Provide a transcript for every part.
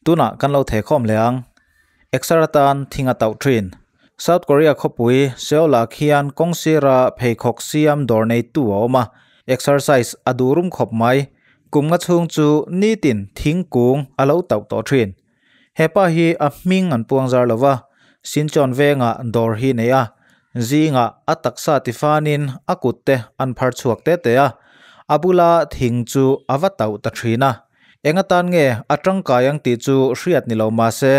Tunah kan lo theh khawm leh ang. Exer atan thing a tauh thin. South Korea khawpui Seoul-ah khian kawng sira pheikhawk siam dawr neitu a awm a, exercise a duh rum khawp mai. Kum nga chhung chu nitin thingkung a lo tauh tawh thin. Hepa hi a hming an puang zar lo va, Sinchon vengah dawr hi nei a, zingah a taksa tifanin a kut te an phar chhuak te te a, a bula thing chu a va tauh ta thin a. Eng atan nge a tangkai ang tih chu hriat ni lo mah se,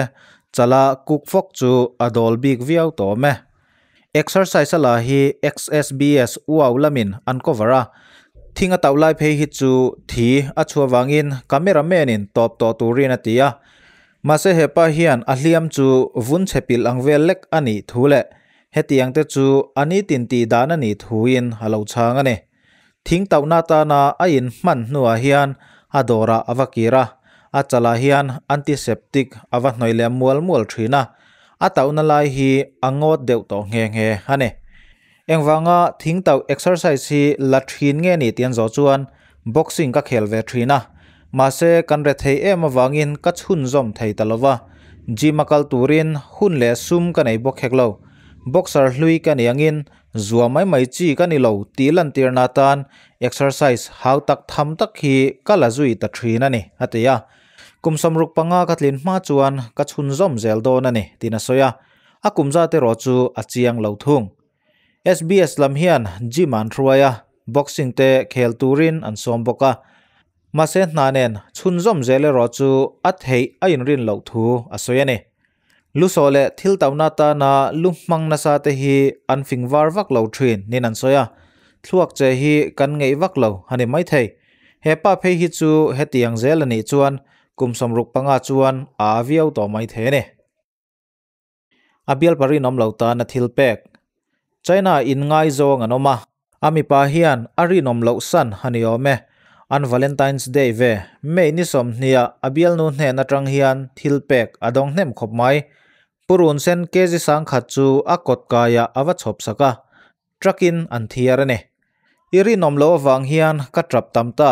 chala kuk fawk chu a dawl bik viau tawh awm e. Exercise a la hi XSBS uau lamin an cover a, thing a tauh lai phei hi chu thi a chhuah vangin camera man in tawp tawh turin a ti a. Mahse hepa hian a hliam chu vun chhe pilh ang vel lek a nih thu leh hetiang te chu a nitin tih dan a nih thuin a lo chhang a ni. Thing tauhna atana a inhman hnuah hian a dawrah a va kir a, a chalah hian antiseptic a va hnawih leh mual mual thin a, a tauhna lai hi a ngawt deuh tawh nghe nghe a ni. Engvanga thing tauh exercise hi la thin nge ni tih an zawh chuan boxing ka khel ve thin a, mahse kan re thei em avangin ka chhunzawm thei ta lova, gym a kal turin hun leh sum ka nei bawk hek lo. Boxer hlui ka ni angin Zua mai mai chi ka ni lo tih lantirna atan exercise hau tak tham tak hi ka la zui ta thin a ni, a ti a. Kum 65 ka tlin hma chuan ka chhunzawm zel dawn a ni, tiin a sawi a. A kum zat erawh chu a chiang lo thung. SBS lam hian gym an hruai a, boxing te khel turin an sawm bawk a. Mahse hna nen chhunzawm zel erawh chu a theih a inrin loh thu a sawi a ni. Lusawh leh thil tauhna atana lu hmang nasa te hi an fing var vak lo thin niin an sawi a, thluak che hi kan ngeih vak lo a ni maithei. He pa phei hi chu hetiang zel a nih chuan kum 65 chuan a a viau tawh maithei a ni. A bialpa rinawm lo tana thil pek. China in ngaizawng an awm a. A mipa hian a rinawm loh san a ni awm e. An Valentine's Day ve May ni 20 ah a bialnu hnen atang hian thil pek a dawng hnem khawp mai. Purun sen kg 1000 chu a kawt kaiah a va chhawp sak a, truck in an thiar a ni. I rinawm loh avang hian ka trap tam ta,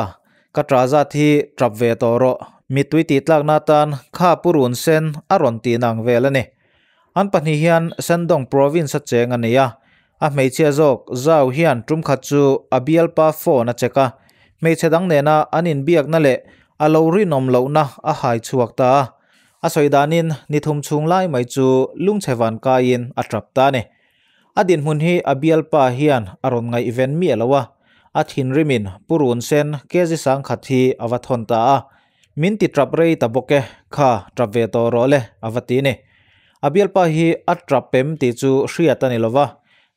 ka tra zat hi trap ve tawh rawh, mittui tih tlakna atan kha purun sen a rawn tih nang vel a ni. An pahnih hian Shandong province a cheng a nei a, a hmeichhia zawk Zhao hian tum khat chu a bialpa phone a check a, hmeichhe dang nena an inbiakna leh a lo rinawm lohna a hai chhuak ta a. A sawi danin ni thum chhung lai mai chu lungchhe van kaiin a tap ta a ni. A dinhmun hi a bialpa hian a rawn ngaihven miah lo a, a thinrimin purun sen kg 1000 hi a va thawn ta a. Min ti trap rei ta bawk e, kha trap ve tawh rawh le, a va ti ni. A bialpa hi a trap em tih chu hriat a ni lova,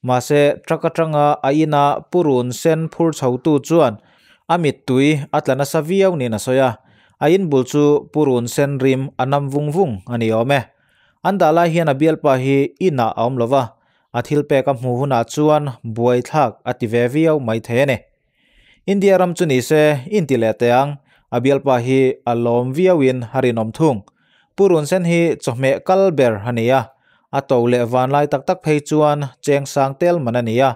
mahse truck atanga a ina purun sen phur chhotu chuan a mittui a tla nasa viau niin a sawi a, a in bul chu purun sen rim a nam vung vung a ni awm e. An dah lai hian a bialpa hi inah a awm lova, a thil pek a hmuh hunah chuan buaithlak a ti ve viau maithei a ni. India ram chu ni se inti leh teh ang, a bialpa hi a lawm viauin a rinawm thung. Pu Runsen hi chawhmeh kal ber a ni a, a to leh vanlai tak tak phei chuan cheng sang tel man a ni a.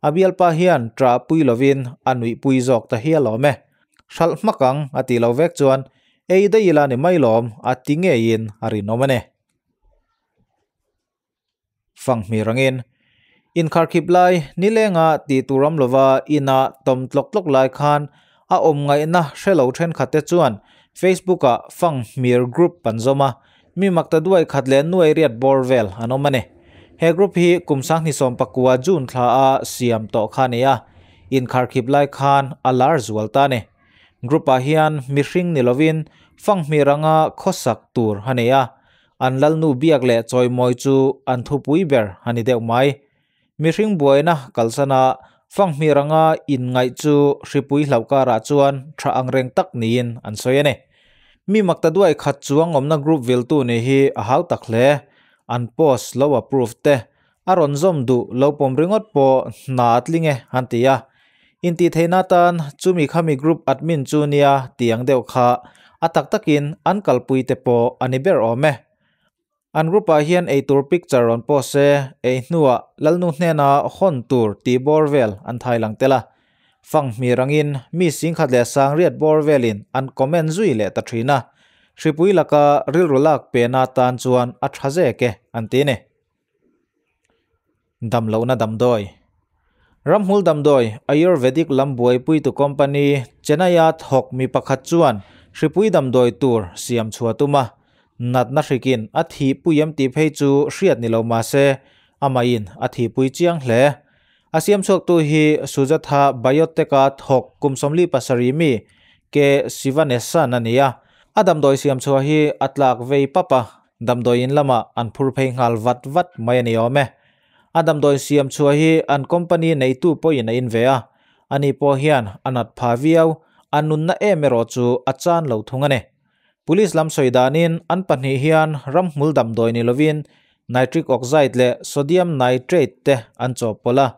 A bialpa hian ṭah pui lovin a nuih pui zawk ta hial awm e. Hralh hmak ang a tih lo vek chuan ei daih ila ni mai lawm a ti ngeiin a rinawm a ni. Fanghmir angin inkharkhip lai nilenga tih tur awm lova ina tawm tlawk tlawk lai khan a awm ngaihna hre lo thenkhat te chuan Facebook ah Fanghmir group an zawm a, mi makta duai khat leh nuai riat bawr vel an awm a ni. He group hi kum 2019 June thla a siam tawh kha a ni a, inkharkhip lai khan a lar zual ta a ni. Group ah hian mihring ni lovin Fanghmir anga khawsak tur a ni a, An lalnu biak leh chawimawi chu an thupui ber a ni deuh mai. Mihring buaina kalsana fanghmir anga inngaih chu hripui hlauh karah chuan tha angreng tak niin an sawi a ni. Mi makta duai khat chuang awmna group viltu nih hi a hau tak hle. An post lo approve te, a rawn zawm duh lo pawm ringawt pawh hna a tling e an ti a. Intihtheihna atan chumi khami group admin chu nia tih ang deuh kha a tak takin an kalpui te pawh a ni ber awm e. An group ah hian eitur picture rawn post se, ei hnuah lalnu hnena hawn tur tih bawr vel an thai lang tel a. Fanghmir angin mi 10,008 bawr velin an comment zui leh ta thin a. Hripui laka rilru lak pena tan chuan a tha zek e an ti ni. Damlohna damdawi. Ramhmul damdawi Ayurvedic lam buaipuitu company Chennai-a thawk mi pakhat chuan hripui damdawi tur siam chhuah tum a, natna hrikin a thihpui em tih phei chu hriat ni lo mahse amahin a thihpui chiang hle. A siam chhuaktu hi Sujatha Biotech-a thawk kum 47 mi K Sivanesan a ni a, a damdawi siam chhuah hi a tlak vei pap a, damdawi in lamah an phur phei nghal vat vat mai a ni awm e. A damdawi siam chhuah hi an company neitu pawhin a in ve a, ani pawh hian a nat pha viau, a nunna em erawh chu a chan lo thung a ni. Police lam sawi danin an pahnih hian ramhmul damdawi ni lovin nitric oxide leh sodium nitrate te an chawhpawlh a.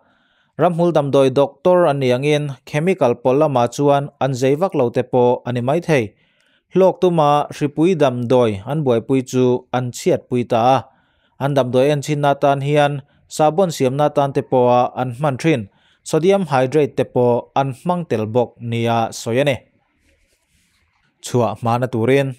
Ramhmul damdawi doctor an nih angin chemical pawl lamah chuan an zei vak lo te pawh a ni maithei. Hlawk tuma hripui damdawi an buaipui chu an chhiatpui ta a. An damdawi enchinna atan hian sahbawn siamna atan te pawha an hman thin sodium hydrate te pawh an hmang tel bawk nia sawi a ni. Chhuah hmana turin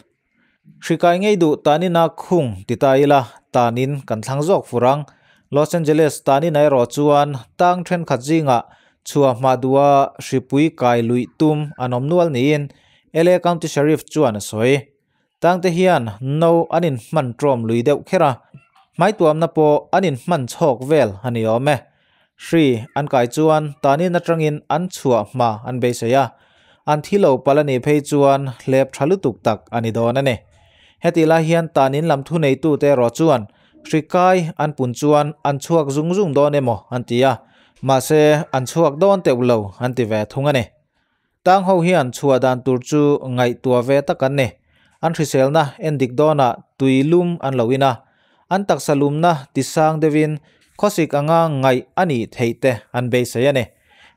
hrikai ngei duh tanina khung ti ta ila tanin kan thlang zawk fur ang. Los Angeles tanin erawh chuan tang thenkhat zingah chhuah hma duha hripui kai luih tum an awm nual niin LA County Sheriff chuan a sawi. Tangte hian no an inhman tawm lui deuh kher a, hmaituamna pawh an inhman chhawk vel a ni awm e. Hri an kai chuan tanin atangin an chhuah hma an beisei a, an thi lo palh a nih phei chuan hlep tha lutuk tak a ni dawn a ni. Hetih lai hian tanin lam thuneitute erawh chuan hri kai an pun chuan an chhuak zung zung dawn emaw an ti a, mahse an chhuak dawn teuh lo an ti ve thung a ni. Tang ho hian chhuah dan tur chu ngaihtuah ve tak an ni. An hriselna en dik dawnah tui lum an lo in a, an taksa lumna tisang deuhin khawsik anga ngaih a nih theih te an beisei a ni.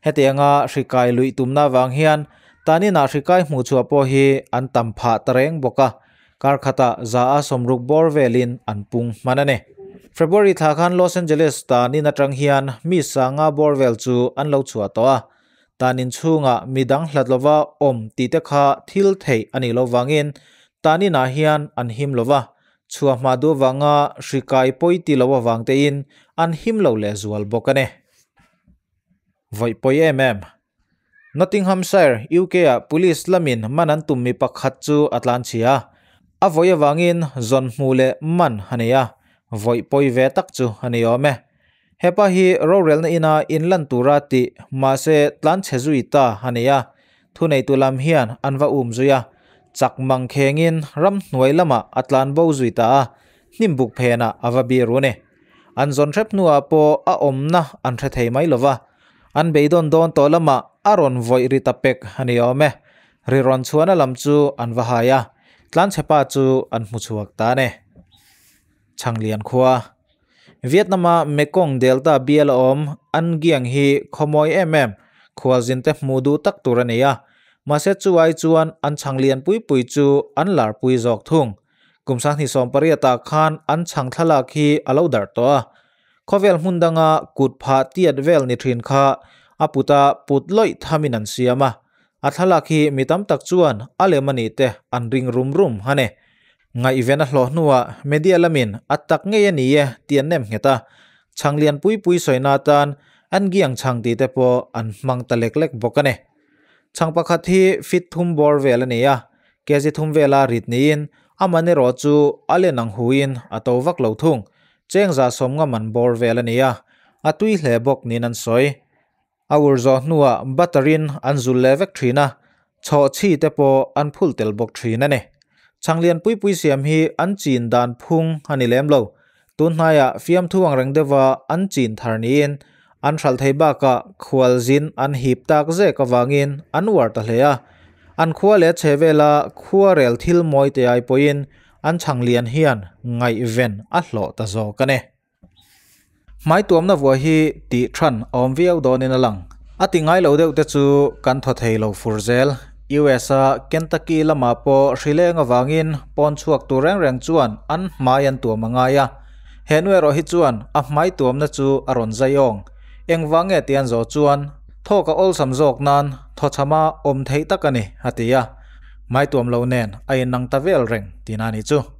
Hetianga hrikai luih tumna avang hian taninah hrikai hmuh chhuah pawh hi an tam phah ta reng bawk a, kar khatah za a sawmruk bawr velin an pung hman a ni. February thla khan Los Angeles tanin atang hian mi sanga bawr vel chu an lo chhuah tawh a, Tan in chhungah mi dang hlat lova awm tih te kha thil theih a nih loh vangin tan inah hian an him lova, chhuah hma duh avanga hri kai pawi ti lo avang tein an him lo lehzual bawk a ni. Vawi pawi em em. Nottinghamshire, UK ah police lamin man an tum mi pakhat chu a tlan chhia a, a vawi avangin zawn hmuh leh man a nei a, vawi pawi ve tak chu a ni awm e. Hepa hi rorelna ina inlan tura tih mahse tlanchhe zui ta a nei a, thuneitu lam hian an va um zui a, chak mang khengin ramhnuai lamah a tlan bo zui ta a, hnimbuk phenah a va bir u ni. An zawn hrep hnuah pawh a awmna an hre thei mai lova, an beidawn dawn tawh lamah a rawn vawih ri ta pek a ni awm e. Ri rawn chhuahna lam chu an va hai a, tlanchhepa chu an hmu chhuak ta a ni. Changlian khua. Vietnam-a Mekong Delta bial a awm An Giang hi khawmawi em em, khualzinte hmuh duh tak tur a ni a. Mahse chu ai chuan an chhang lian pui pui chu an lar pui zawk thung. Kum 2018 ah khan an chhang thlalak hi a lo darh tawh a. Khawvel hmun danga kut phah tiat vel ni thin kha a puta put lawih thamin an siam a. A thlalak hi mi tam tak chuan a lem a nih te an ring rum rum a ni. Ngaihven a hlawh hnuah media lamin a tak ngei a ni e tih an nem nghet a, chhang lian pui pui sawina atan an giang chhang tih te pawh an hmang ta lek lek bawk a ni. Chhang pakhat hi feet thum bawr vel a ni a, kg thum vela rit niin a man erawh chu a len ang huin a to vak lo thung. Cheng za sawmnga man bawr vel a ni a, a tui hle bawk niin an sawi. A ur zawh hnuah butter in an zul leh vek thin a, chhawh chhi te pawh an phul tel bawk thin a ni. Chhanglian pui pui siam hi an chin dan phung a ni lem lo. Tun hnaiah fiamthu ang reng deuha an chin thar niin an hralh thei bakah khualzin an hip tak zek avangin an uar ta hle a. An khua leh chhe vela khuarel thil mawi te ai pawhin an chhanglian hian ngaihven a hlawh ta zawk a ni. Hmaituamna vuah hi tih than a awm viau dawnin a lang. A ti ngai lo deuh te chu kan thaw thei lo fur zel. US a Kentucky lamah pawh hrileng avangin pawn chhuak tur reng reng chuan an hmai an tuam a ngai a. He nu erawh hi chuan a hmaituamna chu a rawn zai awng. Engvang nge tih an zawh chuan thawk a awlsam zawk nan thawchhama awm theih tak a ni, a ti a. Hmaituam lo nen a inang ta vel reng tihna a nih chu.